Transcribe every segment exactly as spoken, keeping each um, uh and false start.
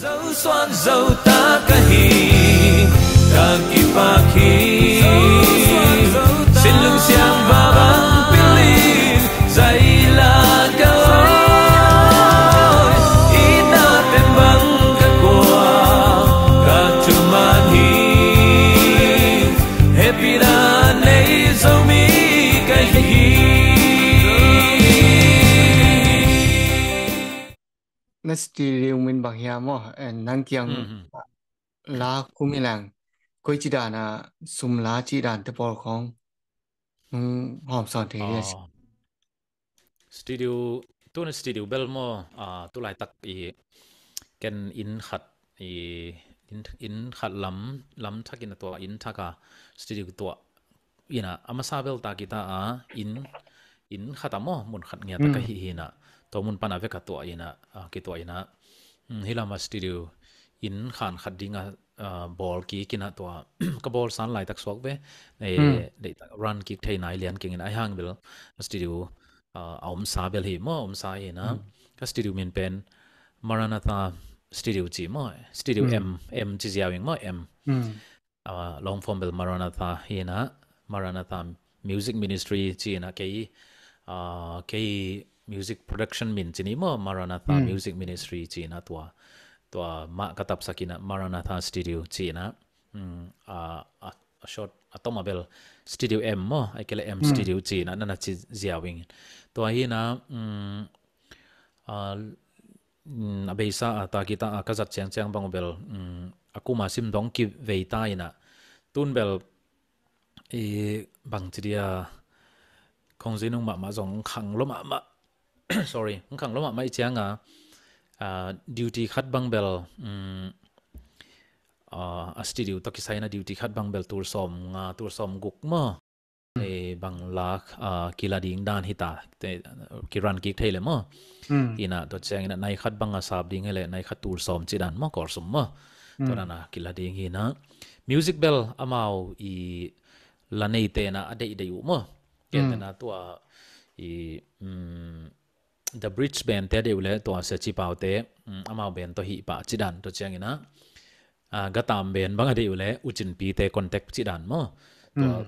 Zosuan zo ta ka hi, ka kipak hi. Sinlung siang va bang pilin zaila ka oi, i na pen bang ka kua, ka thuman hi. Happy na nei Zomi ka hi. Na studio min bang hiam maw? Eh, nang kiang la kum hi leng, koi ci dan a sum la ci dan te pawl khong nung hawm sawn thei hi a si. Studio, tuna studio bel maw, ah, tu laitak i ken inn khat, i inn, inn khat lam, lam thakin a tua inn thak a studio tua ina a masa bel ta kita a inn, inn khat a maw, mun khat ngiat a ka hi hi ina, tua mun pan a vek a tua ina, ah, kituah ina, mm, hi lam a studio inn khan khat ding a, ah, bawl kik ina tua ka bawl san laitak suak ve, eh, deihtak run kik thei nai lian keng ina ai hang bel studio, ah, a om sa bel hi maw, om sa hi ina ka studio min pen Maranatha Studio ci maw, Studio M, M ci ziau ing maw, M. Ah, long form bel Maranatha hi ina, Maranatha Music Ministry ci ina kei, ah, kei music production min ci ni maw, Maranatha Music Ministry ci ina tua, tua mah ka tapsak ina Maranatha Studio ci ina, mm, ah, a, a short, a tom a bel Studio M maw, ai kei le M Studio ci ina nana ci ziau ing. Tua hi ina, mm, ah, mm, a beisa a ta kita a ka zat ciangciang bang uh bel, mm, a kuma sim dong kivei ta ina tun bel i bang ci dia khong zinung mahmah zong khang lo mahmah. Sorry, khang lo mahmah i cianga, ah, duty khat bang bel, mm, ah, a studio tawh kisai ina duty khat bang bel tul sawm nga, tul sawm guk maw. Eh, bang lak, ah, kila ding dan hita, te, kiran kik thei le maw. Ina tua ciang ina nai khat bang a sap ding hele, nai khat tul sawm ci dan maw, kor sum maw. Tua dan a kila ding hi ina. Music bel amau i la nei te na a deih deih uh maw. Ken te na tua i, mm, The Bridge Band te a deih uh le tua Sia Ci Pau te, mm, amau band tawh hi pah ci dan tua ciang ina. Ah, Gatam band bang a deih uh le U Cin Pi te contact ci dan maw. Tua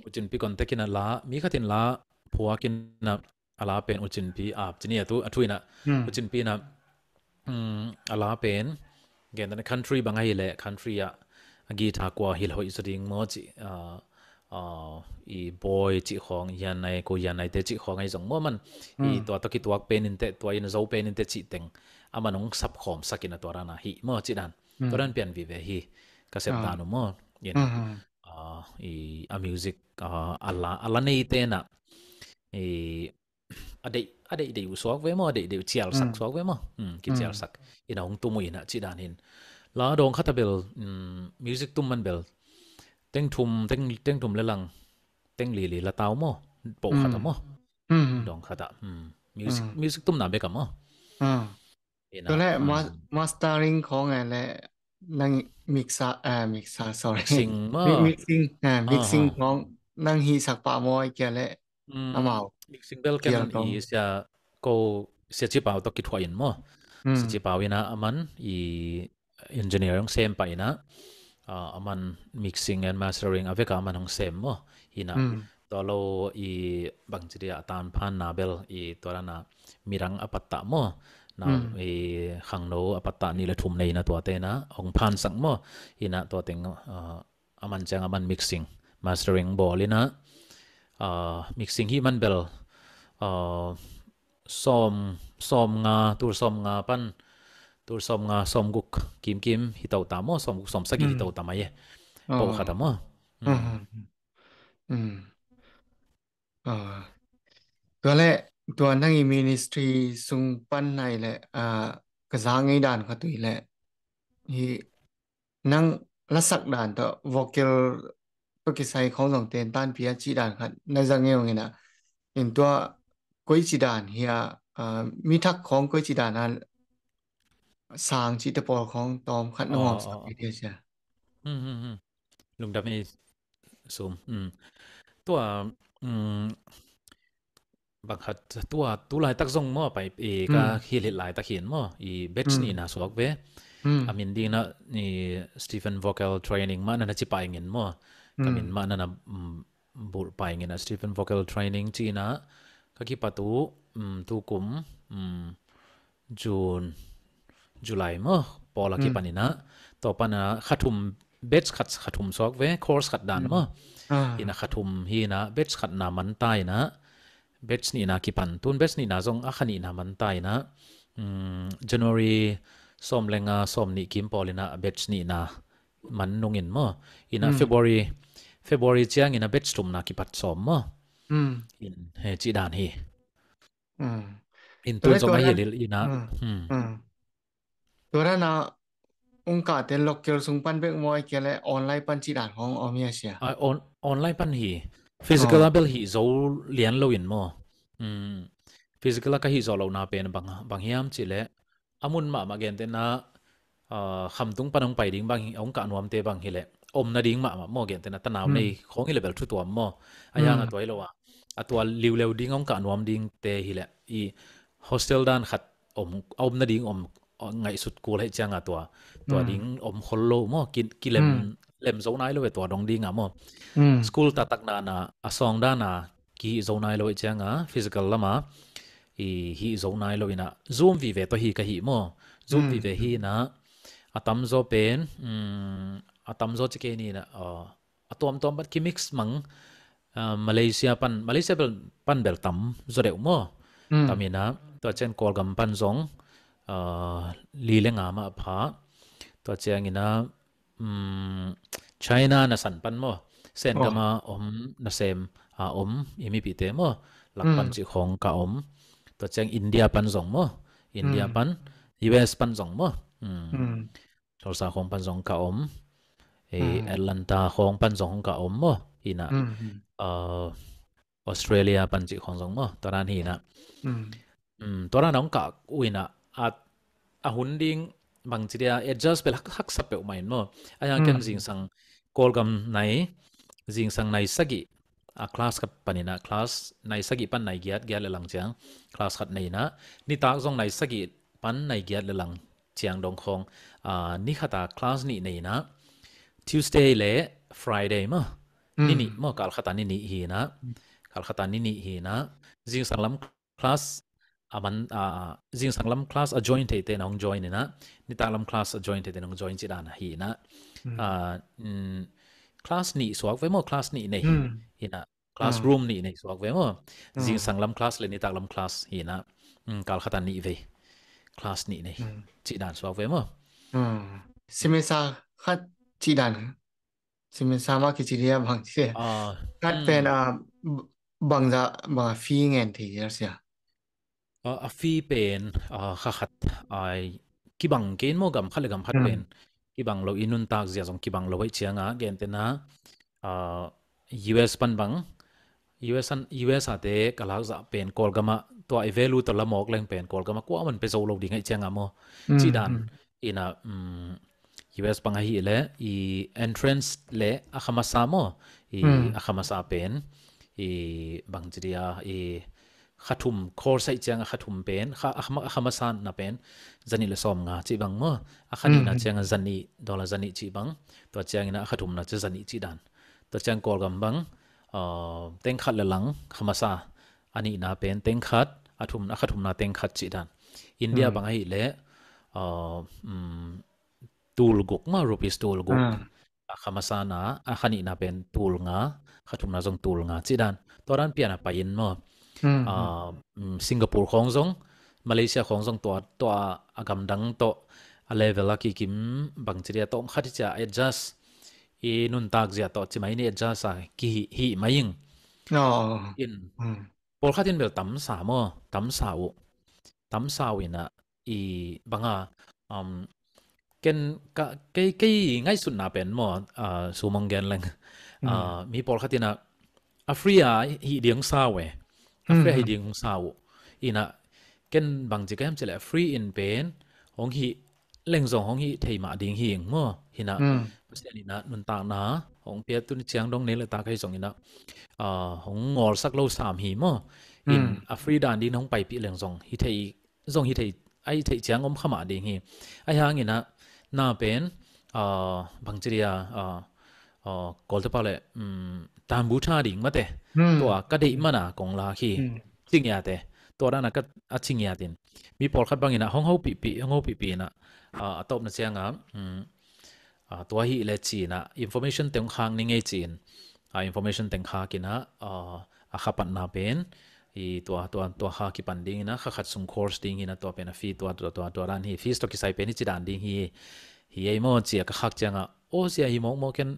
U Cin Pi contact ina la, mi khat in la phuak ina a la pen U Cin Pi ap ci ni a tu, a thu ina U Cin Pi ina, mm, a la pen gen dan country bang a hi le country a, a guitar kua hi le hoih zaw ding maw ci, ah, ah, i Bawi ci khong, Yan Nai, ko Yan Nai te ci khong ai zong maw man i tua tawh kituak pen in te, tua ina zo pen in te ci teng a man hong sap khawm sak ina tua dan a hi maw ci dan. Tua dan pian vive hi ka sep dan uh maw. In, ah, i, a music, ah, a la, a la nei te na i a deih, a deih deih uh suak ve maw, a deih deih uh cialsak suak ve maw. Hmm, kicialsak ina hong tum uh ina ci dan hin. La dawng khat a bel, hmm, music tum man bel teng thum, teng, teng thum le lang teng li li la tau maw. Poh khat a maw. Dawng khat a, hmm, music, music tum na bek a maw. Ina, tua le, ah, ma-, mastering khong e le nang mixa, eh, mixa, sorry. Mixing maw. Mi-, mixing, eh, mixing khong nang hi sak pah maw ai kia le amau. Mixing bel ken i sia ko Sia Ci Pau tawh kithuah in maw. Sia Ci Pau ina a man i engineer hong sem pah ina, ah, a man mixing and mastering a vek a man hong sem maw. Ina tua lo i bang ci dia a tanphan na bel i tua dan a midang a pattah maw. Na i khangno a pattah nih le thum nei ina tua te na hong phan sak maw. Ina tua teng, ah, a man ciang a man mixing, mastering bawl ina, ah, mixing hi man bel, ah, sawm, sawm nga, tul sawm nga pan tul sawm nga, sawm guk kimkim hi to ta maw, sawm guk, sawm sagih hi to ta mai e. Poh khat a maw. Tua le, tua nang i ministry sung pan nai le, ah, ka za ngei dan khat ui le hi nang lasak dan tawh vocal tawh kisai khong zong ten tanpi a ci dan khat na za ngei ung ina. In tua koi ci dan hi a, ah, mi thak khong koi ci dan a sang ci te pawl khong tawm khat na ngawm sak hi dia sia. Lungdam i sum. Tua, bang khat tua tu laitak zong maw pai i ka hilhit laitak hin maw i batch nih na suak ve. A min dingin ah Stephen Vocal Training mah na na ci paingin maw. Ka min mah na na bulh paingin ah Stephen Vocal Training ci-in ah ka kipat uh, tukum June, July maw, pawl a kipan in ah, tua pan ah kha thum, batch khat kha thum suak ve, course khat dan maw. In ah kha thum hi in ah batch khatna man ta in ah batch nihna kipan, tun batch nihna zong a kha nihna man ta in ah, January sawm le nga, sawm nih kim pawl in ah batch nihna man nungin maw. In ah February, February ciangin ah batch thumna kipat sawm maw. In he cih dan hi. In tun zong a hi lel in ah. Tua dan a ung kah te local sung pan bek maw, ahih kei leh online pan cih dan khong om hia sia? Online pan hi. Physical a bel hih zo lian lo in maw. Physical a ka hih zawh lohna pen bang hiam cih leh a mun mahmah gentehna khamtung pan hong pai ding bang, hong kah nuamte bang hi leh om nading mahmah maw, gentehna tanau nei khong hi leh bel thu tuam maw. A hiang a tua hi lo a, a tua liuleu ding hong kah nuam dingte hi leh i hostel dan khat om, a om nading om, ngaihsut kul ahih ciang a tua, tua ding om khol lo maw, kilem, lem zo nai lo ve tua dong ding a maw. School taktak na na a sawng dan a kihih zo nai lo ahih ciang a physical lam a i hih zo nai lo in ah Zoom vive tawh hi ka hih maw. Zoom vive hi in ah a tamzaw pen, a tamzaw ci kei ni in ah a tuamtuam pan kimix mang. Malaysia pan, Malaysia bel pan bel tam zaw deuh maw. Tam in ah tua ciang Kawlgam pan zong li le nga mah pha. Tua ciangin ah China nasan pan maw, Sengam a om, nasem a om i mipite maw, lak pan cih khong ka om. Tua ciang India pan zong maw, India pan, U S pan zong maw. Tulsa khong pan zong ka om. Atlanta khong pan zong ka om maw. Hi in ah Australia pan cih khong zong maw, tua dan hi in ah. Tua dan a hong kah uh in ah a hun ding bangci dia adjust bel haksa peuhmah in maw. A hiang ken zingsang Kawlgam nai, zingsang nai sagih a class khat pan in ah, class nai sagih pan nai giat, giat le lang ciang class khat nei in ah, nitak zong nai sagih pan nai giat le lang ciang dong khong, ni khat a class nih nei in ah, Tuesday le Friday maw, ni nih maw, kal khat a ni nih hi in ah, kal khat a ni nih hi in ah, zingsang lam class a man, zingsang lam class a join theite na hong join in ah, nitak lam class a join theite na hong join cih dan ahi in ah. Class nih suak ve maw, class nih nei hi in ah, classroom nih nei suak ve maw. Zingsang lam class le nitak lam class hi in ah, kal khat a nih vei class nih nei cih dan suak ve maw. Semester khat cih dan, semester mah kici dia bang ci dia. Khat pen bangzah, bang a fee ngen thei dia sia? A fee pen kha khat kibang kei in maw, gam khat le gam khat pen kibang lo, i nuntak zia zong kibang lo ahih ciang a, gentehna U S pan bang, U S a te ka lak zah pen Kawlgam ah tua i value tawh la mawk leng pen Kawlgam ah kuaman pe zo lo ding ahih ciang a maw, cih dan in ah, U S bang ahih leh i entrance le a kha masa maw, i a kha masa pen i bangci dia, i kha thum course ahih ciang a kha thum pen, a kha masa na pen zanih le sawm nga cih bang maw, a kha nihna ciang a zanih, dollar zanih cih bang, tua ciangin a kha thumna ciang zanih cih dan. Tua ciang Kawlgam bang teng khat le lang kha masa, a nihna pen teng khat, a thum, a kha thumna teng khat cih dan. India bang ahih leh tul guk maw, rupees tul guk. A kha masa na, a kha nihna pen tul nga, kha thumna zong tul nga cih dan. Tua dan pian a pai in maw. Singapore khawng zong, Malaysia khawng zong tua, tua a gamdang tawh a level a kikim bangci dia tawh khat hi cia adjust, i nuntak zia tawh ci mai ni, adjust a kihih mai ing. In pawlkhat in bel tamsa maw, tamsa uh, tamsa uh in a i banga, ken ka, kei, kei ngaihsutna pen maw, sumong gen leng, mi pawlkhat in a, a free a hih ding sa uh e, a free a hih ding sa uh. In a ken bangci ka hiam cileh a free in pen hong hih leng zong hong hih thei mah ding hi ing maw. Hi in a Pasian in a nuntakna hong pia, tuni ciang dong nei le ta ka hi zong in a hong ngawlsak lo sam hi maw. In a free dan din hong paipih leng zong hih thei, zong hih thei, a hih theih ciang om kha mah ding hi. Ahi hangin a na pen, ah, bangci dia, ah, ah, Kawlte pau le, um, tambu tha ding mate. Hmm. Tua ka deih mana kong la khi. Hmm. Ci ngiate. Tua dana ka a ci ngiatin. Mi pawlkhat bangin a hong hopihpih, hong hopihpih ina, ah, a tawpna cianga, um, ah, tua hi le cina, information te hong khang ni ngei cin. Ah, information teng khak ina, ah, a kha patna pen, i tua, tua, tua kha kipan ding ina, kha khat sung course ding ina, tua pen a fee, tua, tua, tua, tua dan hi, fees to kisai pen hi ci dan ding hi, hi ei maw cia ka khak cianga, o cia hi mawk mawk ken,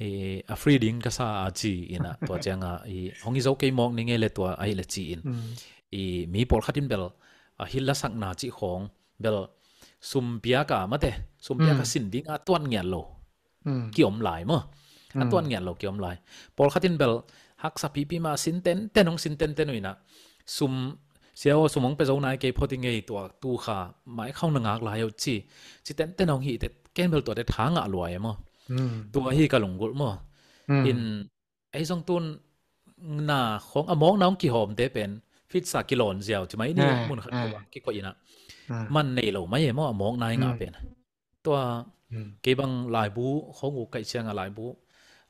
i, a free ding ka sa a ci ina, tua cianga, i, hong i zo kei mawk ni ngei le tua, a hi le ci in. Mm. I, mi pawlkhat in bel, a hi la sakna ci khong, bel, sum piak a mate, sum piak a sin ding a tuan ngiat lo. Mm. Kiom lai maw. A tuan ngiat lo kiom lai. Pawlkhat in bel haksa pipi ma sin tenten hong sin tenten uh ina. Sum, sia aw sum hong pe zo nai kei phot i ngei tua tu kha mai khau na ngak lai uh ci. Ci tenten hong hi te ken bel tua te tha ngah lua e maw. Mm. Tua hi ka lunggulh maw. Mm. In ei zong tun na khong a mawkna hong kihawmte pen. Fitsa kilon ziau ci mai ni mun khat lo kikoih ina. Man nei lo mai e maw a mawkna i ngah pen. Tua, kei bang laibu, khong u kaih cianga laibu,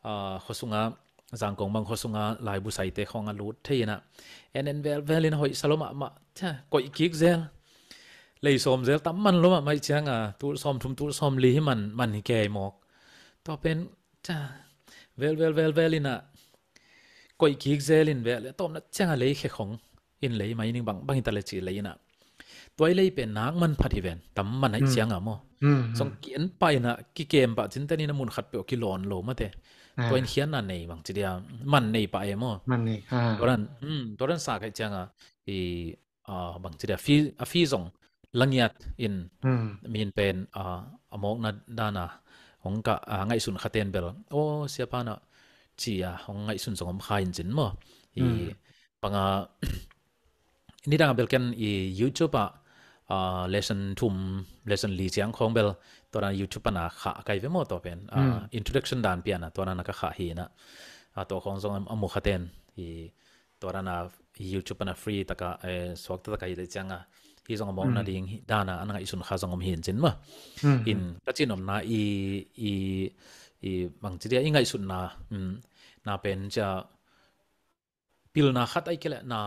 ah, khuasunga, Zangkong bang khuasunga laibu saite khonga lut thei ina. En en vel vel ina hoih sa lo mahmah, tia, koih kik zel. Lei sawm zel tam man lo mahmah i cianga, tul sawm thum tul sawm li hi man, man hi kei mawk. Tua pen, tia, vel vel vel vel ina, koih kik zel in vel, a tawpna cianga lei khe khong. In lei mai ning bang, bang hita le ci lei ina. Tua i lei pen nak man phat hi ven, tam man aih cianga maw. Zong ki en pah ina, ki kem pah cinten ina mun khat peuh ki lawn lo mate. Tua in khian na nei bang ci dia, man nei pah e maw. Man nei. Tua dan, tua dan sa kaih cianga, i, ah, bang ci dia, fee, a fee zong, langiat in, min pen, ah, a mawkna dana, hong ka, ah, ngaihsun khaten bel. O, siapa na, ci a, hong ngaihsun zong om kha in cin maw. I, banga, nidang a bel ken i YouTube ah, ah, lesson thum, lesson li ciang khong bel, tua dan YouTube pana kha kai ve maw tua pen. Ah, introduction dan piana, tua dan a ka kha hi na. Ah, tua khong zong a mu khaten, i tua dan a YouTube pana free taka, eh, suak taka hi le cianga. Hi zong a mawkna ding, hi dana, ana ngaihsun kha zong om hi in cin maw. In, ka cin omna i, i, i bang ci dia, i ngaihsutna, mm, na pen cia, pilna khat ai kele na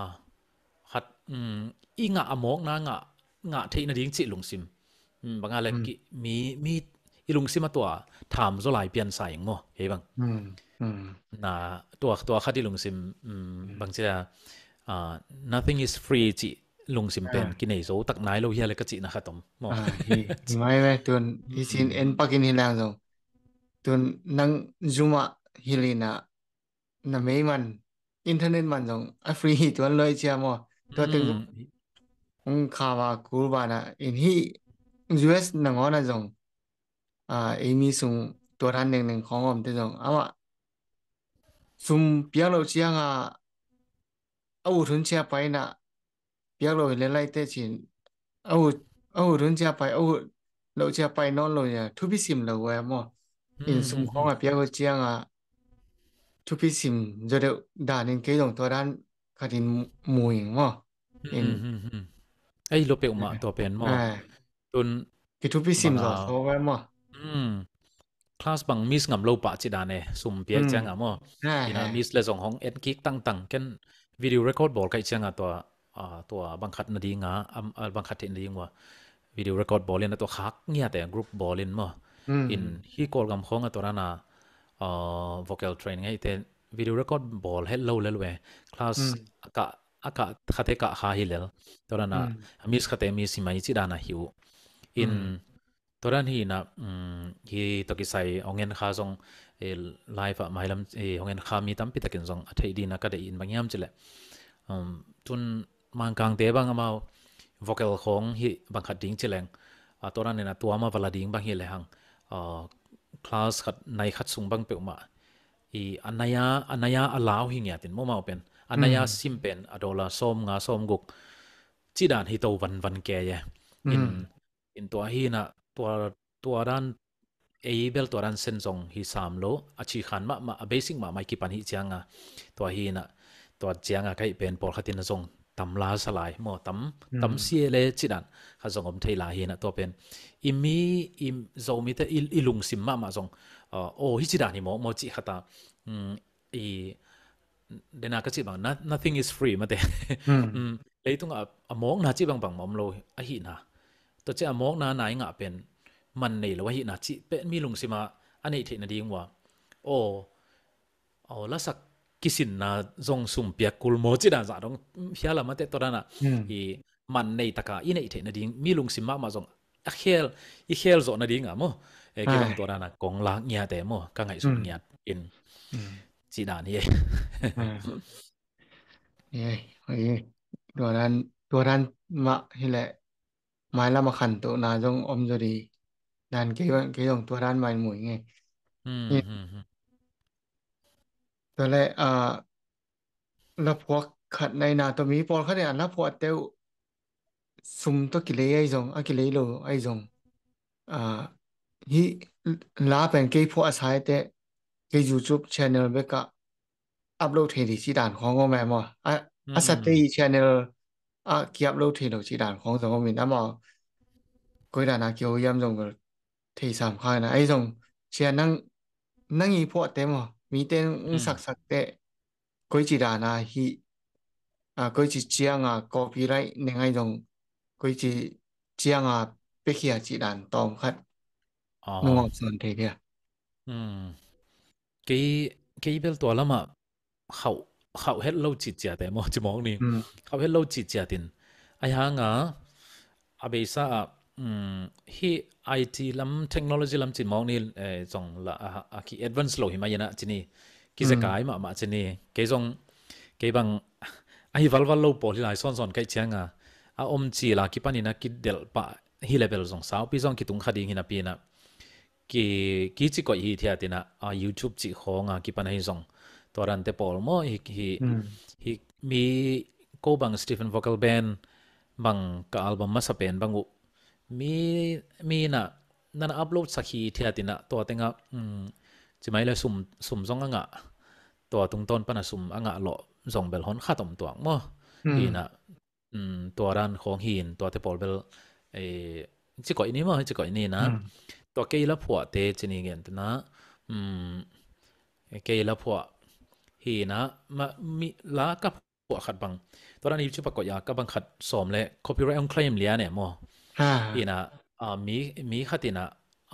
khat, mm, i ngah a mawkna ngah, ngah theihna ding cih lungsim. Mm, banga le ki, mi, mi i lungsim a tua tham zaw lai pian sa ing maw, hei bang. Na tua, tua khat i lungsim, mm, bang cia, ah, nothing is free cih lungsim pen kinei zo tak nai lo hia le ka cihna khat om maw. Ah, hi, hi mai ve, tun hi sin en pakin hi lang zong. Tun nang Zoom ah hi lina na mei man, internet man zong a free hi tuan loi cia maw. Tua teng hong khawa kul bana in hi U S nangawna zong, ah, ei mi sung tua than nengneng khawng omte zong. Amah sum piak lo cianga a ut hun cia paina piak lo hi le laite cin. A ut, a ut hun cia pai, a ut lo cia pai nawn lo nia, thupi sim lo ua maw. In sum khawng a piak lo cianga thupi sim zaw deuh danin kei zong tua dan khatin mu ing maw. In ei lo peuhmah tua pen maw. Tun kithupi sim zaw so ua maw. Class bang miss ngam lo pah ci dan e, sum piak cianga maw. Ina miss le zong hong en kik tangtang, ken video record bawl kaih cianga tua, ah, tua bang khat nadinga, am, ah, bang khat theih nading ua video record bawl ina tua khak ngiat e, group bawl in maw. In hi Kawlgam khawnga tua dana, ah, vocal training ahite video record bawl het lo lel ve. Class a kah, a kah khate kah kha hi lel. Tua dana a miss khate miss hi mai ci dana hi uh. In tua dan hi ina, um, hi tawh kisai hong en kha zong, eh, live ah mailam, eh, hong en kha mi tampi takin zong a theih dina ka deih in bang hiam cileh. Um, tun Mangkangte bang amau vocal khawng hi bang khat ding cileng. Ah, tua dan ina tua ma vala ding bang hi lehang. Ah, class khat, nai khat sung bang peuhmah. I a nai a, a nai a a lau hi ngiatin maw mau pen. A nai a sim pen, a dollar sawm nga sawm guk. Ci dan hi to van van ke ye. In In tua hi ina, tua, tua dan, ei bel tua dan sen zong hi sam lo, a ci khan mahmah, a basic mahmah i kipan hi cianga, tua hi ina, tua cianga ka hih pen pawlkhat ina zong, tam la sa lai maw, tam tam sia le cidan khat zong om thei lai hi na. Tua pen i mi, i Zomite i, i lungsim mahmah zong, uh, aw hi cidan hi maw maw cih khata, um, i dena ka cih bang, nothing is free mate. Leitungah a mawkna cih bangbang mawm lo ahihna, tua ciah a mawkna nai ngah pen man nei lo ahihna cih pen mi lungsima a neih theih nading ua, aw, aw lasak kisinna zong sum piak kul maw cih dan zah dong hiala mate. Tua dana i man nei taka i neih theih nading mi lungsim mahmah zong a khel, i khel zawh nadinga maw, e, kei bang tua dana kong lak ngiate maw, ka ngaihsut ngiat in cih dan hi e. Tua dan, tua dan mah hileh mailam a khantohna zong om zaw di dan kei zong tua dan mah in mu ing e. Tua leh a, laphuak khat naina tawh mi pawlkhat in a laphuahte uh sum tawh kilei ahi zong, a kilei lo ahi zong, a, hih la pen kei phuah a saite kei YouTube channel bekah upload thei dih cih dan khawng om e maw? A, a sate i channel ah ki-upload thei lo cih dan khawng zong om in amau koi dan a kiho hiam zong bel thei sam kha in a, ahi zong cia nang, nang i phuahte maw, mite nung saksakte koi ci dana hih, a, koi ci cianga copyright ne ngai zong koi ci cianga pekhia ci dan tawm khat nung awk sawn thei dia. Kei, kei bel tua lamah khauh, khauh het lo citciate maw, ci mawk ni. Khauh het lo citciatin. Ai hanga, a beisa ah, um, hih I T lam, technology lam ci mawk ni, eh, zong la, a, a ki advance lo hi mai ina ci ni. Kizekai mahmah ci ni. Kei zong, kei bang, ahi valval lo pawl hi lai sawnsawn kaih cianga. A om ci la kipan ina kidelh pah hi le bel zong saupi zong kitung kha ding hi napi ina. Ki, kici koih hi thiat ina, a, YouTube cih khawnga kipan ahi zong. Tua dante pawl maw, hi, hi, hi, mi ko bang Stephen Vocal Band bang ka album masa pen bang uh. Mi, mi ina, nana upload sak hi thiat ina, tua tenga, um, ci mai le sum, sum zong a ngah. Tua tungtawn pana sum a ngah lawh zong bel hon khat om tuak maw. Hi ina, um, tua dan khawng hi in, tuate pawl bel, eh, ci koih ni maw, ci koih ni na. Tua kei la phuahte ci ni gen tuna, um, kei la phuah hi na, ma, mi, la ka phuah khat bang. Tua dan YouTube a koih a ka bang khat sawm le copyright ong claim lian e maw. Hi na, a, mi, mi khat ina,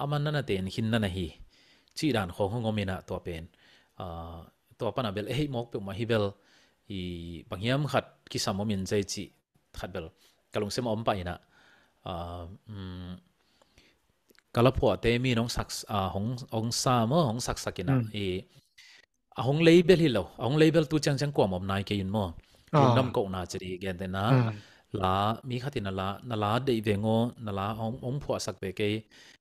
aman nana ten khin nana hi. Cih dan khawng hong om ina tua pen. A, tua pana bel, eh, mawk peuhmah hi bel, i bang hiam khat kisam om in zei cih khat bel ka lungsim a om pah ina, a, um, ka la phuahte mi nong sak, a, hong, hong sa maw, hong saksak ina, i, a hong lei bel hi lo, a hong lei bel tu ciangciang kuam om nai kei in maw. Lungdam kohna ci di gen te na, la, mi khat ina la, na la deih ve ngaw, na la hong, hong phuahsak ve kei,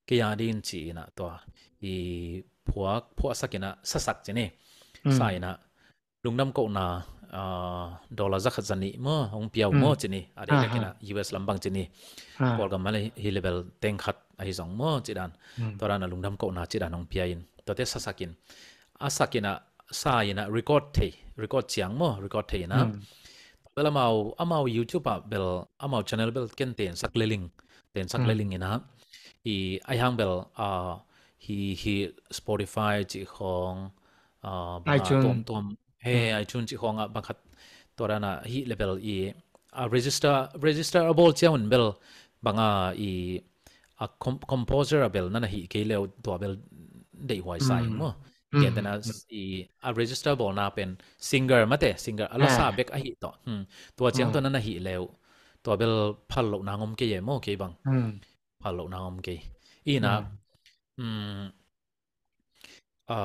kei a din ci ina tua, i phuak, phuahsak ina, sasak ci ni, sa ina, lungdam kohna, a, dollar za khat za nih maw, hong piau maw ci ni, a dei lek ina U S lam bang ci ni. Kawlgam a le hi le bel teng khat ahi zong maw ci dan. Tua dan a lungdam kohna ci dan hong pia in. Tuate sasak in. A sak ina, sa ina record thei, record ciang maw, record thei ina. Bel amau, amau YouTube ah bel, amau channel bel ken ten sak leling, ten sak leling ina. I ai hang bel, a, hi, hi Spotify cih khawng, a, banga tuamtuam, he, iTunes cih khawngah bang khat tua dana hih le bel i, a, register, register a bawl ciangun bel banga i, a, com-, composer a bel nana hih kei leu tua bel deihhuai sa ing maw. Gentena i, a, register bawlna pen singer mate, singer a lasa bek ahi tawh. Tua ciang tua nana hih leu tua bel phal lohna ngom kei e maw kei bang. Phal lohna ngom kei. Ina, um, a,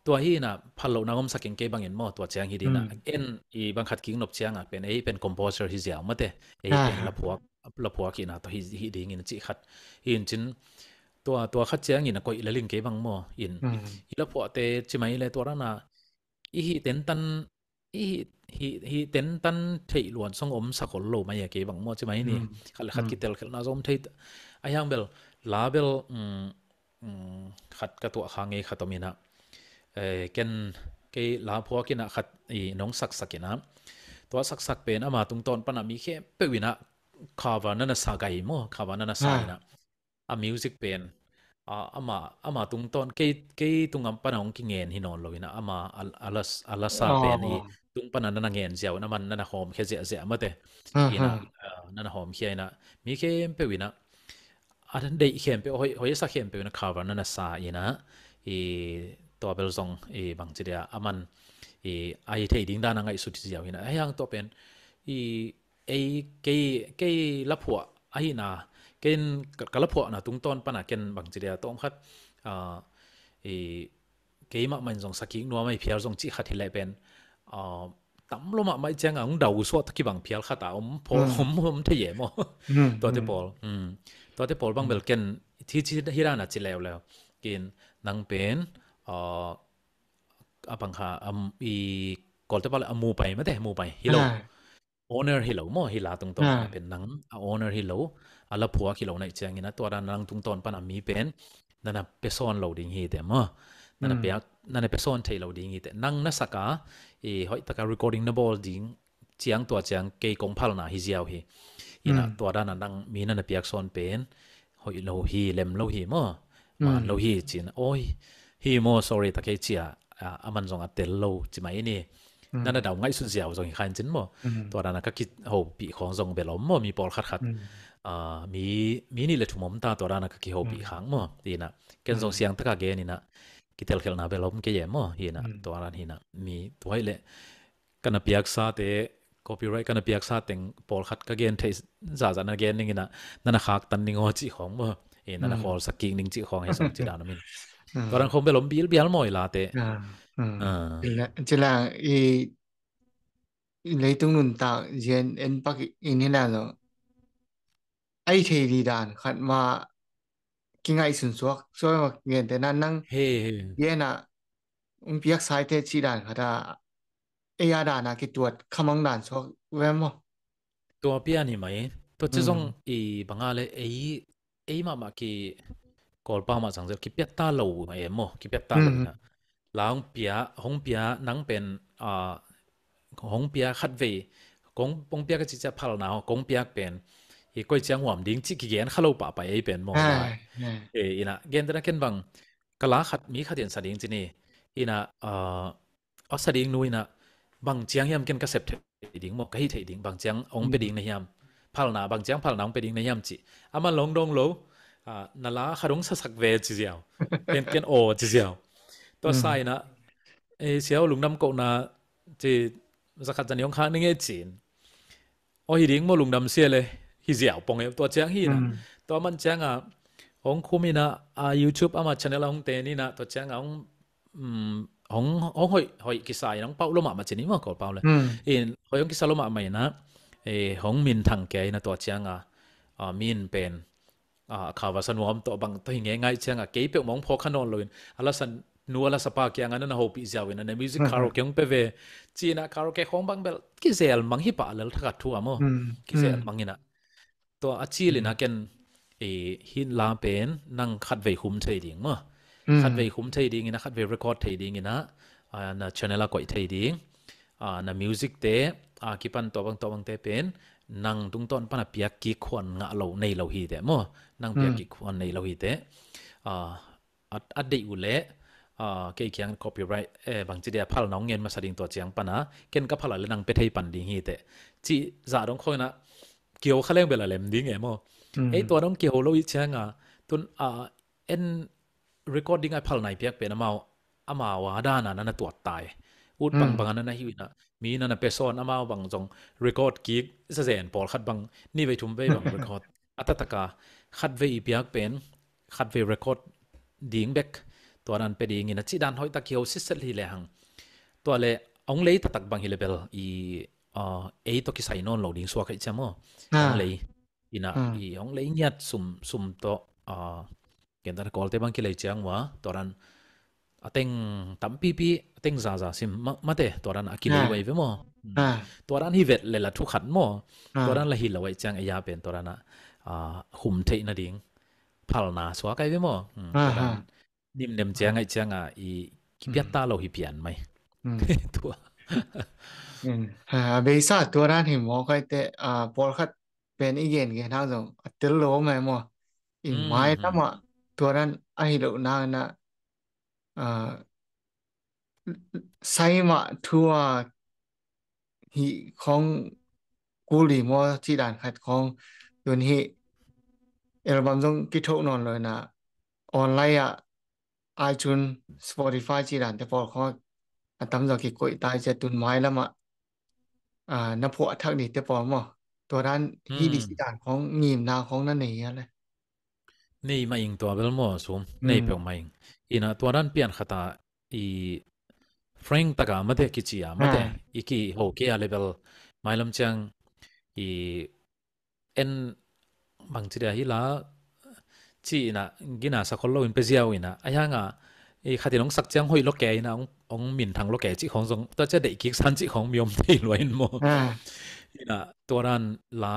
tua hi ina phal lohna ngom sakin kei bangin maw, tua ciang hi dina. En i bang khat kik nop cianga pen ei pen composer hi ziau mate. Ei pen laphuak, laphuak ina tua hi, hi dingin cih khat. Hi in cin tua, tua khat ciangin a koih laling kei bang maw. In i laphuahte ci mai le tua dana i hi tentan, i hi, hi, hi tentan theih luan song om sak hol lo mai a kei bang maw ci mai ni. Khat le khat kitel khelhna zong om thei. A hiang bel, la bel, um, um, khat ka tuah kha ngei khat om ina. Eh, ken kei la phuak ina khat i nong saksak ina. tua saksak pen ama tungtawn pana mi khempeuh inah cover na na sa gai maw, cover na na sa inah a music pen, ah, ama, ama tungtawn kei, kei tungam pana hong kingen hi nawn lo inah ama a, a la, a la sa pen i tung pana na na ngen ziau inah aman na na hawmkhia ziahziah mate. Inah, ah, na na hawmkhia inah mi khempeuh inah a deih khempeuh, hoi, hoi a sa khempeuh inah cover na na sa inah i tua bel zong i bangci dia aman i a hi thei ding dan a ngaihsut ziau inah a hiang tua pen i ei kei, kei laphuah ahina, ken ka, ka laphuahna tungtawn pana ken bangci dia tawm khat, ah, i keimah mah in zong sakik nuam ahi phial zong cih khat hi leh pen, ah, tam lo mahmah i cianga hong dau suah ta kibang phial khat a om phaw, om, om thei e maw? Tuate pawl. Tuate pawl bang bel ken hi, hi dana ci leuleu. Ken nang pen, ah, a bang kha, am, i Kawlte pau le a mupai mate, mupai hi lo. Owner hi lo maw, hi la tungtawn pana pen nang a owner hi lo, a laphuak hi lo na i ciangin a tua dana nang tungtawn pana mi pen na na pia sawn lo ding hi te maw? Na na pia, na na pia sawn thei lo ding hi te. Nang na saka i hoih taka recording na bawl ding ciang tua ciang kei kong phalna hi ziau hi. Inah tua dana nang mi na na piak sawn pen hoih lo hi, lem lo hi maw? Man lo hi cin, oi, hi maw, sorry ta kei cia, ah, aman zong a tel lo ci mai ni. Na na dau ngaihsut ziau zong hi khain cin maw? Tua dana ka kihopih khawng zong bel om maw, mi pawl khatkhat. Ah, mi, mi nih le thum om ta tua dana ka kihopih khang maw? Inah ken zong siang taka gen inah kitelkhelhna bel om kei e maw? Inah tua dan hinah mi tuai le ka na piaksa te, copyright ka na piaksa teng pawlkhat ka gen theih zahzah na gen ning inah, na na khaktan ning aw cih khawng maw? E, na na khawlsak kik ning cih khawng he song ci dan a min. Tua dan khawng bel om bilbial maw i la te. Cila, cila i, i leitung nuntak zian en pak in hi la lo. Ai thei di dan khat ma kingaihsun suak suak ma gen te nan nang. He, he. Gen a ung piak sai te ci dan khat a ei a dan a kituat khamang dan suak ve maw? Tua pian hi mai. Tua ci zong i banga le ei, ei mahmah ki Kawlpa mah sang zel kipiat ta lo e maw? Kipiat ta lo inah. La hong pia, hong pia nang pen, ah, hong pia khat vei, kong, hong pia ka ci cia phalna, kong piak pen hi koi ciang huam ding ci kigen kha lo pahpah ei pen maw? E, inah, gen te na ken bang ka la khat mi khat in sa ding ci ni. Inah, ah, a sa ding nu inah bang ciang hiam ken ka sep thei ding maw, ka hih thei ding, bang ciang hong pe ding na hiam, phalna, bang ciang phalna hong pe ding na hiam ci. Aman long dong lo, ah, na la khat hong sasak ve ci ziau. Ken, ken aw ci ziau. Tua sa inah, e, siau lungdam kohna ci zakhat zani hong khak ning e cin. Aw hi ding maw lungdam sia le hi ziau pong e, tua ciang hi inah. Tua man cianga hong khum inah, a YouTube ama channel a hong ten inah, tua cianga hong, um, hong, hong hoih, hoih kisa inah hong pauh lo mahmah ci ni maw Kawlpau le. In hoih hong kisa lo mahmah inah, e, hong minthang kia inah tua cianga, a, min pen, a, cover sa nuam tawh bang tawh hi ngei ngai cianga kei peuh mah hong phawk kha nawn lo in a la sa nu a la sa pa kianga na na hopih ziau inah na music karaoke hong pe ve. Ci inah karaoke khawng bang bel kizel mang hi pah lel thakhat thu a maw? Kizel mang inah. Tua a cil inah ken, e, hin la pen nang khatvei khum thei ding maw? Khatvei khum thei ding inah khatvei record thei ding inah, a, na channel a koih thei ding. A, na music te, a, kipan tua bang tua bang te pen nang tungtawn pana piak kik khuan ngah lo nei lo hi te maw? Nang piak kik khuan nei lo hi te. A, a, a deih uh leh, a, kei kiang copyright, e, bangci dia phalna hong ngen masa ding tua ciang pana ken ka phala le nang pe thei pan ding hi te. Ci zah dong khawng inah kiho kha leng bel a lem ding e maw? Ei tua dong kiho lo i cianga tun, a, en recording a phalna i piak pen amau, amau a dana na na tuat tai. Ut bangbang a na na hi uh inah mi na na pe sawn amau bang zong record kik zazen pawlkhat bang ni vei thum vei bang record a tataka khatvei i piak pen khatvei record ding bek tua dan pe ding inah ci dan hoih tak kiho sitset hi le hang. Tua le hong lei taktak bang hi le bel i, a, ei tawh kisai nawn lo ding suak ahi cia maw? Hong lei inah, i hong lei ngiat sum, sum tawh, a, ken tana Kawlte bang kilei ciang ua tua dan a teng tampipi, a teng zaza sim ma, mate, tua dan a kilei uh ahi ve maw? Tua dan hi vet le la thu khat maw? Tua dan la hi lo ahi ciang ei a pen tua dan a, a, khum theih nading phalna suak ahi ve maw? Tua dan nimnem ciang ahi cianga i kipiat ta lo hi pian mai. Tua, Mm. Ha, a beisa tua dan hi maw, khaite, a, pawlkhat pen i gen gen hang zong a tel lo mai maw. I mm, mai mm, lamah tua dan a hi lo nang na, a, sai mah thu a hi khong kul hi maw, ci dan khat khong tun hi album zong kithoh nawn lo na online ah iTunes, Spotify ci dan te pawl khong a tam zaw kikoih tai cia tun mai lamah, a, na phuah thak ni te pawl maw. Tua dan hi di ci dan khong ngimna khong na nei a le. Nei mah ing tua bel maw sum, nei peuh mah ing. Ina tua dan pian khata i frank taka mate kici a, mate i kiho kei a le bel mailam ciang i en bang ci dia hi la ci ina gina sa khol lo in pe ziau ina a hianga i khatin hong sak ciang hoih lo ke ina hong, hong minthang lo ke ci khong zong tua cia deih kik san ci khong mi om thei lua in maw. Ina tua dan la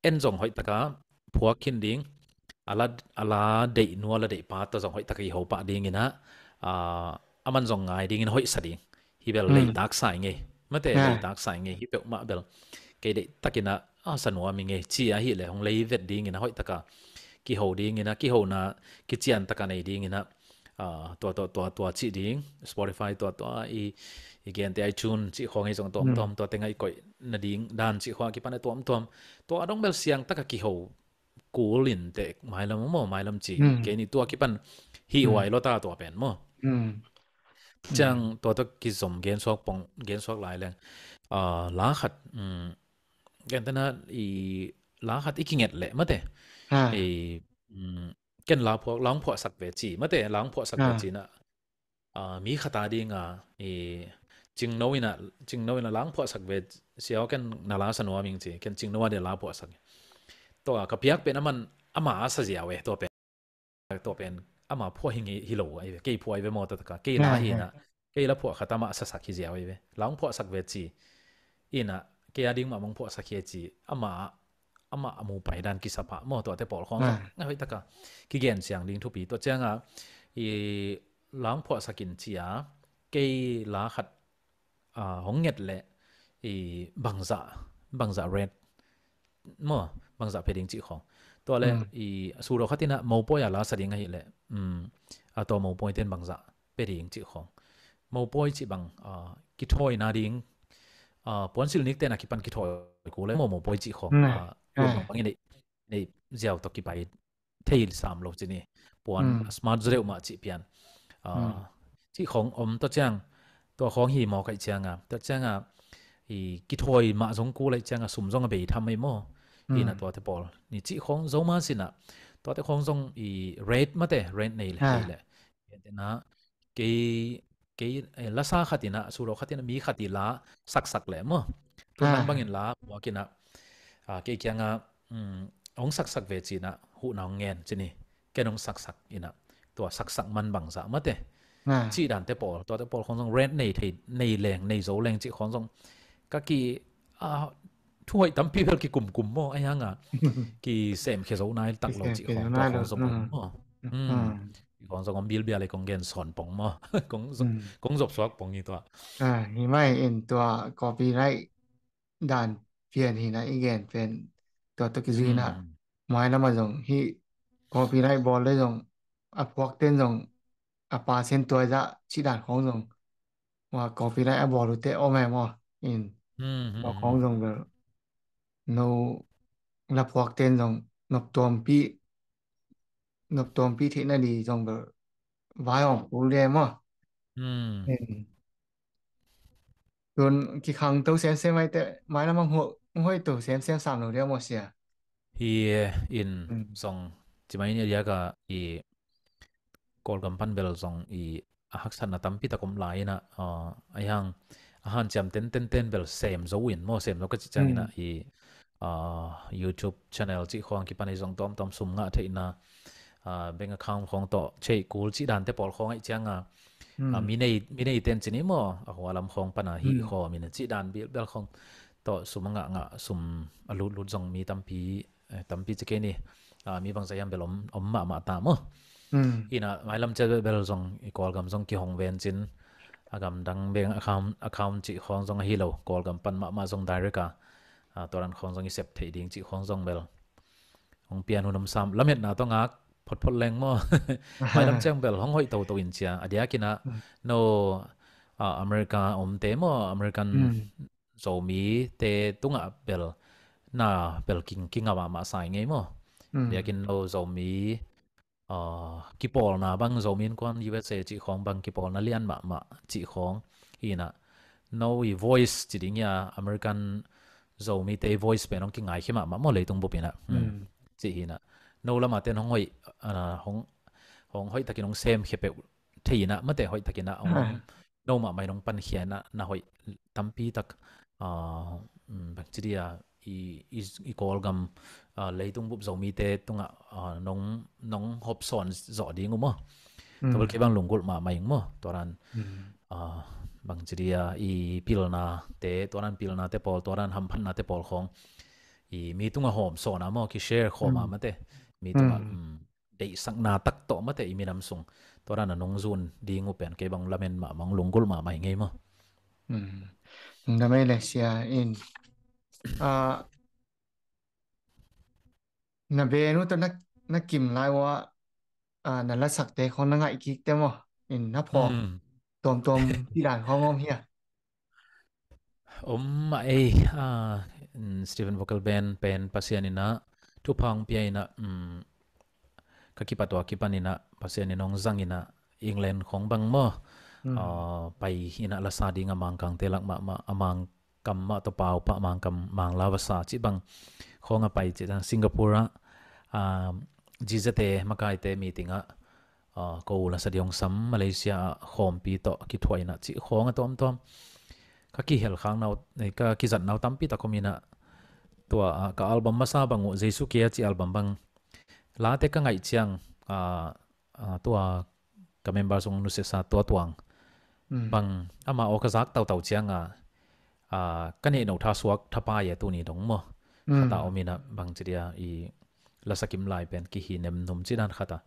en zong hoih taka phuak khin ding, a la, a la deih nua la deih pa tawh zong hoih taka i ho pah ding ina, a, a man zong ngai ding ina hoih sa ding. Hi bel lei tak sai ngei. Mate lei tak sai ngei. Hi peuh mah bel kei deih tak ina a sa nuam i ngei. Ci a hi le hong lei vet ding ina hoih taka kiho ding ina, kihona kician taka nei ding ina, a, tua, tua, tua, tua ci ding, Spotify tua, tua, i, i gente iTunes ci khong i zong tuam, tuam, tua te ngai koih na ding dan ci khong a kipan a tuam, tuam. Tua a dong bel siang taka kiho kul in te mailam maw, mailam ci. Kei ni tua kipan hi huai lo ta tua pen maw. Ciang tua, tua kizom gen suak pong, gen suak lai leng. A, la khat, mm, gen tena i la khat i kinget le mate. I, mm, ken la phuak, la hong phuahsak ve ci. Mate, la hong phuahsak ve ci na. A, mi khata dinga, i, cingno ina, cingno ina la hong phuahsak ve siau ken na la sa nuam ing ci. Ken cingno a dia la phuahsak. Tua, ka piak pen a man, ama a sa ziau e, tua pen. Tua pen, ama phuah hi ngi hi lo ai ve. Kei phuah ai ve maw tua taka. Kei la hi na. Kei la phuah khat ama a sa sak hi ziau ai ve. La hong phuahsak ve ci. Ina, kei a ding mah mong phuahsak hi ci. Ama amah a mu pai dan kisapa maw tuate pawl khawng zong a hoih taka kigen siang ding thupi. Tua cianga i la hong phuahsak in cia kei la khat, a, hong nget leh i bangzah, bangzah rate maw, bangzah pia ding cih khawng. Tua le i sudo khat ina mopawi a la sa ding ahih leh, um, a tua mopawi ten bangzah pia ding cih khawng. Mopawi cih bang, a, kithawina ding, a, puansilh nik tena kipan kithawi kul le maw mopawi cih khawng. A, bang bang i nei, nei ziau tawh kipai thei sam lo cih ni. Puan a smart zaw deuh mah cih pian. A, cih khawng om tua ciang, tua khawng hi mawk aih cianga. Tua cianga, i kithawi mah zong kul aih cianga sum zong a bei tham aih maw. Ina tuate pawl. Ni cih khawng zo ma sina. Tuate khawng zong i rate mate, rate nei le, nei le. Tena, kei, kei, eh, lasa khat ina, sudo khat ina, mi khat i la saksak le maw. Tu nang bangin la, muak ina, a, kei kianga, um, hong saksak ve cina, huhna hong ngen cini, ken hong saksak ina, tua saksak man bangzah mate. Cih dante pawl, tuate pawl khawng zong rate nei thei, nei leng, nei zo leng cih khawng zong. Ka ki, a, thu hoih tampi bel kikumkum maw, ahi hanga. Kisemkhia zo nai tak lo cih khawng, tua khawng zong om maw. Kong zong om bilbial i kong gen sawn pong maw. Kong zop, kong zop suak pong i tua. A, hi mai in tua copyright dan pian hi na i gen pen tua tua kizui na. Mai lama zong hi copyright bawl le zong a phuak ten zong a pa sen tua zah cih dan khawng zong. Wa copyright a bawl ute om em aw. In tua khawng zong bel no la phuak ten zong nop tuampi nop tuampi theihna di zong bel vai om kul dia maw. Tun kikhang to semsem ai te mai lamang hoih to semsem sam lo dia maw sia. Hi in zong cimai ni a diaka i Kawlgam pan bel zong i a haksatna tampi tak om lai ina, a, ahi hang a hanciam tenten ten bel sem zo in maw sem zo ka cih ciang ina i, a, YouTube channel cih khawng kipan i zong tawmtawm sum ngah theihna, a, bank account khawng tawh cheih kul cih dante pawl khawng aih cianga, a, mi nei, mi nei ten cini maw a hua lam khawng pana hih khawm ina cih dan bilbel khawng tawh sum a ngah ngah sum a lutlut zong mi tampi eh, tampi ci kei ni, a, mi bangzah hiam bel om, om mahmah ta maw. Ina mailam cia bel zong i Kawlgam zong kihong ven cin, a gamdang bank account, account cih khawng zong ahi lo, Kawlgam pan mahmah zong direct a, a, tua dan khawng zong i sep theih ding cih khawng zong bel hong pian hun om sam. Lametna tawh ngak photphot leng maw? Mailam ciang bel hong hoih toto in cia. A diakin ah no, a, America omte maw, American Zomite tungah bel na bel king, kinga mahmah sa ing ei maw? Diakin no Zomi, a, kipawlna bang, Zomi Innkuan U S A cih khawng bang kipawlna lian mahmah cih khawng hi inah, no i voice ci ding ia, American Zomite i voice pen hong kingai khia mahmah maw leitung bup inah. Cih hi inah no lama ten hong hoih, a, hong, hong hoih takin hong sem khia peuh thei inah, mate hoih takin ah hong om, no mahmah in hong pankhia inah na hoih tampi tak, a, um, bang ci dia, i, i, i Kawlgam, a, leitung bup Zomite tungah, a, nong, nong hopsawn zawh ding uh maw? Tua bel kei bang lunggulh mahmah ing maw? Tua dan, a, bang ci dia, i pilnate, tua dan pilnate pawl, tua dan hamphatnate pawl khawng i mi tungah hawmsawn a maw, ki share khawm a mate, mi tungah, um, deihsakna tak tawh mate i minam sung tua dan a nong zun ding uh pen kei bang lamen mahmah, lunggulh mahmah ing ei maw? Nang damei le sia in, a, na benu tawh na, na kim lai ua, a, na lasakte khawng na ngaih kikte maw? In na phawk tuamtuam ci dan khawng om hia? Om mah ei, a, Stephen Vocal Band pen Pasian inah thupha hong pia inah, um, ka kipat ua kipan inah Pasian in hong zang inah England khawng bang maw? A, pai inah lasa ding a Mangkangte lak mahmah, a Mangkam mah tawh pau pah, Mangkam Mangla vasa cih bang khawng a pai cih dan Singapore ah, a, G Z te makaite meeting ah, a, ko lasa ding hong sam, Malaysia ah khawmpi tawh kithuah inah cih khawng a tuamtuam. Ka kihel khak nau, ka kizat nau tampi tak om inah tua, a, ka album masa bang uh, Jesu Kia cih album bang late ka ngaih ciang, a, a, tua ka member sung nusiasa Tua Tuang bang ama aw ka zak tautau ciang a, a, ka neihno tha suak thapai a tuni dong maw? Khat a om inah bang ci dia i lasa kim lai pen kihi nemnum ci dan khat a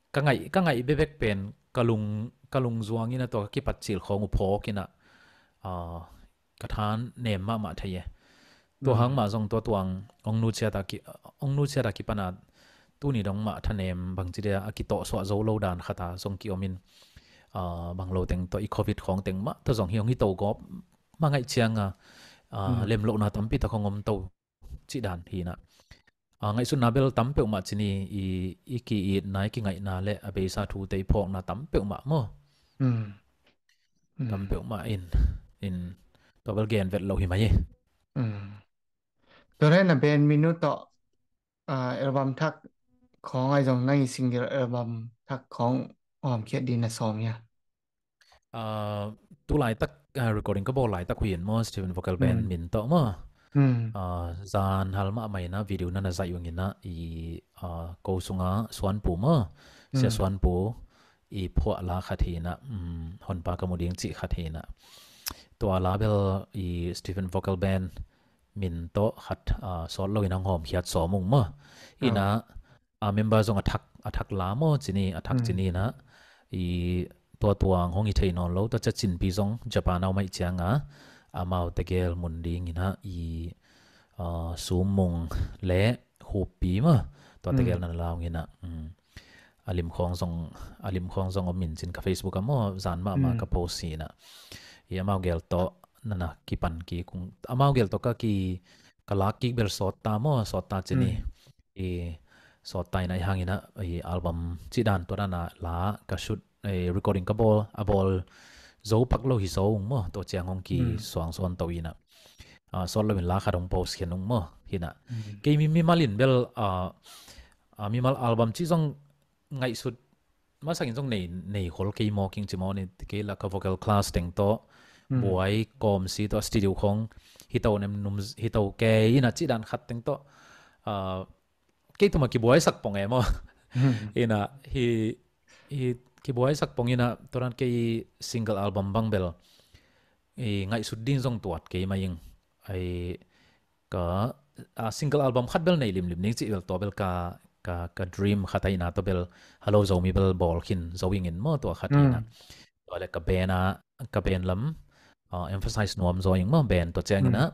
ka ngaih, ka ngaih bekbek pen ka lung, ka lungzuang inah tua ka kipat cil khawng uh phawk inah, a, ka tha nem mahmah thei e. Tua hang mah zong Tua Tuang hong nusiat a ki, hong nusiat a kipan a tuni dong mah thanem bang ci dia a kitawhsuah zo lo dan khat a zong ki om in, a, bang lo teng tawh i covid khawng teng mah tawh zong hi hong hi to gawp mah ngaih ciang a, a, lemlohna tampi tak hong om to cih dan hi inah, a, ngaihsutna bel tam peuhmah ci ni, i, i ki-itna, i kingaihna le a beisa thute i phawkna tam peuhmah maw? Tam peuhmah in, in tua bel gen vet lo hi mai hi. Tua le na band min uh tawh, a, album thak khawng ai zong nang i single album thak khawng hawmkhiat ding na sawm hia? A, tu laitak, a, recording ka bawl laitak uh hi in maw, Stephen Vocal Band min tawh maw? A, zan hal mahmah inah video na na zaih uh inah i, a, ko sunga Suanpu maw? Sia Suanpu i phuah la khat hi inah, um, Honpa Ka Mu Ding cih khat hi inah. Tua la bel i Stephen Vocal Band min tawh khat, a, sawt lo inah hong hawmkhiat sawm ung maw? Inah, a, member zong a thak, a thak la maw ci ni, a thak ci ni inah i Tua Tuang hong hi thei nawn lo, tua cia Cinpi zong Japan a om ahih ciang a, amau tegel mun ding inah i, a, Sum Mung le Hupi maw? Tua tegel na na la ung inah, um, a lim khawng zong, a lim khawng zong om in cin ka Facebook ah maw, zan mahmah ka post hi inah. I amau gel tawh na na kipan kik ung, amau gel tawh ka ki, ka lak kik bel sawt ta maw, sawt ta ci ni. I sawt ta inah i hang inah i album cih dan tua dan a la ka shoot, i recording ka bawl, a bawl zo pak lo hi zo ung maw, tua ciang hong ki suang suan to inah. A, sawt lo in la khat hong post khin ung maw, hi inah. Kei mi, mimal in bel, a, a, mimal album cih zong ngaihsut masangin zong nei, nei khol kei maw, king ci maw ni, kei la ka vocal class teng tawh, buai kawmsi tawh, studio khawng hi to nemnum, hi to kei inah cih dan khat teng tawh, a, kei tuma kibuaisak pong e maw? Inah hi, hi kibuaisak pong inah tua dan kei single album bang bel i ngaihsut ding zong tuat kei mai ing. Ai, ka, a, single album khat bel nei limlim ning cih bel tua bel ka, ka, ka dream khat ahi inah tua bel Hello Zomi bel bawl khin zo ing in maw, tua khat ahi inah. Tua le ka band a, ka band lam uh, emphasize nuam zaw ing maw, band tua ciangin ah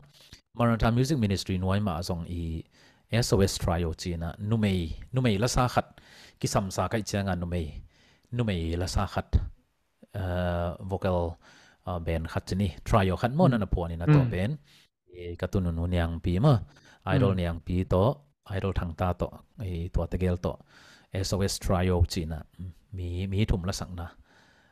Maranatha Music Ministry nuai mah zong i S O S Trio ci-in ah numei, numei lasa khat kisamsa kaih cianga numei, numei lasa khat uh, vocal uh, band khat ci ni, trio khat maw, na na phuan in ah tua band i ka tununu Niangpi maw, Idol Niangpi tawh, Idol Thangta tawh, i tua tegel tawh S O S Trio ci-in ah mi, mi thum lasakna.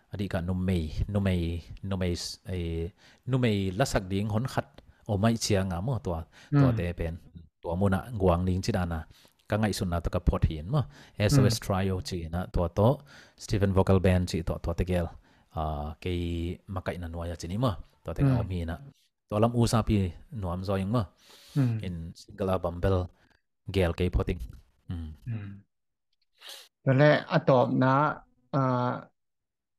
A dih ka numei, numei, numei, eh, numei lasak ding hon khat om ahih cianga maw, tua, tuate pen tua munah guang ding ci dana ka ngaihsutna tawh ka phot hi in maw. S O S Trio ci-in ah tua tawh Stephen Vocal Band ci tawh tua tegel, ah, kei makaihna nuai a ci ni maw. Tua tegel om hi in ah tua lam usapi nuam zaw ing maw. In single album bel gel kei phot ing. Tua leh a tawpna, ah,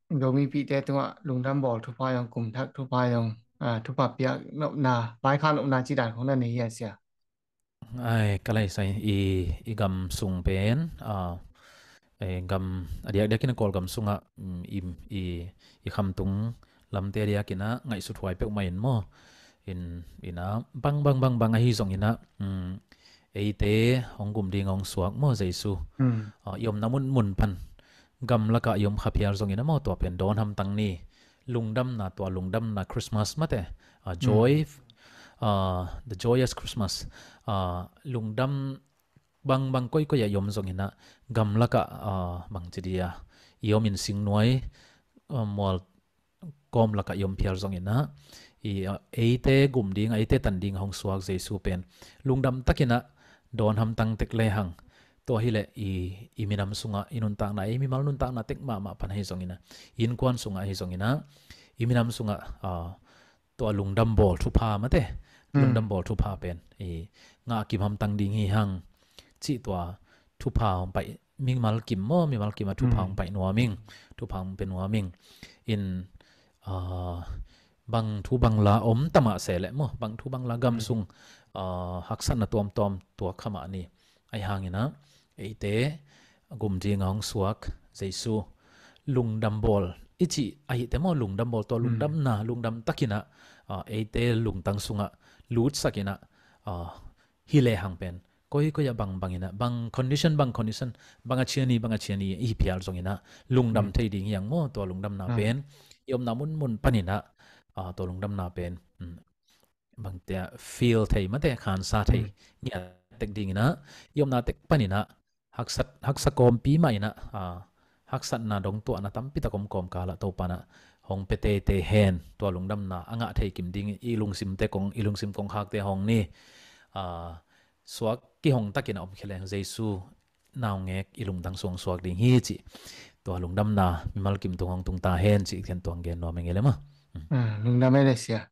Zomipihte tungah lungdam bawl thupha zong, kum thak thupha zong, ah, thupha piak nopna, vaikhak nopna ci dan khong na nei hia sia? Ai, ka lai sai i, i gam sung pen, ah, i gam a diakdiakin a Kawlgam sungah, mm, i, i, i khamtung lamte a diakin ah ngaihsut huai peuhmah in maw. In, in ah bang, bang, bang, bang ahi zongin ah, mm, eite hong gum ding hong suak maw Jesu. Ah, i omna munmun pan gamlakah i om kha phial zongin ah maw, tua pen dawn hamtang ni. Lungdamna, tua lungdamna Christmas mate. Ah, joy, ah, the joyous Christmas. Ah, lungdam bangbang koikoi ah i om zongin ah gamlakah, ah, bangci dia i om in singnuai, ah, mual kawm lakah i om phial zongin ah i, ah, eite gum ding, eite tan ding hong suak Jesu pen lungdam takin ah dawn hamtang tek lehang, tua hileh i, i minam sungah i nuntakna, i mimal nuntakna tek mahmah pan ahi zongin ah, i innkuan sungah ahi zongin ah, i minam sungah, ah, tua lungdam bawl thupha mate, lungdam bawl thupha pen i ngah kim hamtang ding hi hang cih tua thupha hong pai, mimal kim maw, mimal kim ah thupha hong pai nuam ing, thupha hong pia nuam ing. In, ah, bang thu bang la om ta mah se leh maw, bang thu bang la gam sung, ah, haksatna tuamtuam tuak kha mah ni. Ahi hangin ah eite gum ding a hong suak Jesu lungdam bawl i cih ahih teh maw, lungdam bawl, tua lungdamna, lungdam takin ah, ah, eite lungtang sungah lutsak in ah, ah, hi lehang pen koikoi ah bangbang in ah, bang condition, bang condition, bang a cian hi, bang a cian hi i hi phial zongin ah lungdam thei ding hi hang maw. Tua lungdamna pen i omna munmun panin ah, ah, tua lungdamna pen, mm, bangte ah feel thei mate, khansa thei ngiat tek dingin ah i omna tek panin ah haksat, haksa kawmpi mah in ah, ah, haksatna dong tuahna tampi tak om kawmkal ah Topa in ah hong pia teitei hen. Tua lungdamna a ngah thei kim ding i lungsimte kong, i lungsim kongkhakte hong ni, ah, suak kihong takin a om khia leng Jesu naungek i lungtang sung suak ding hi cih tua lungdamna mimal kim tung hong tung ta hen cih ken tuang gen nuam ing e le maw. Ah, lungdam e le sia.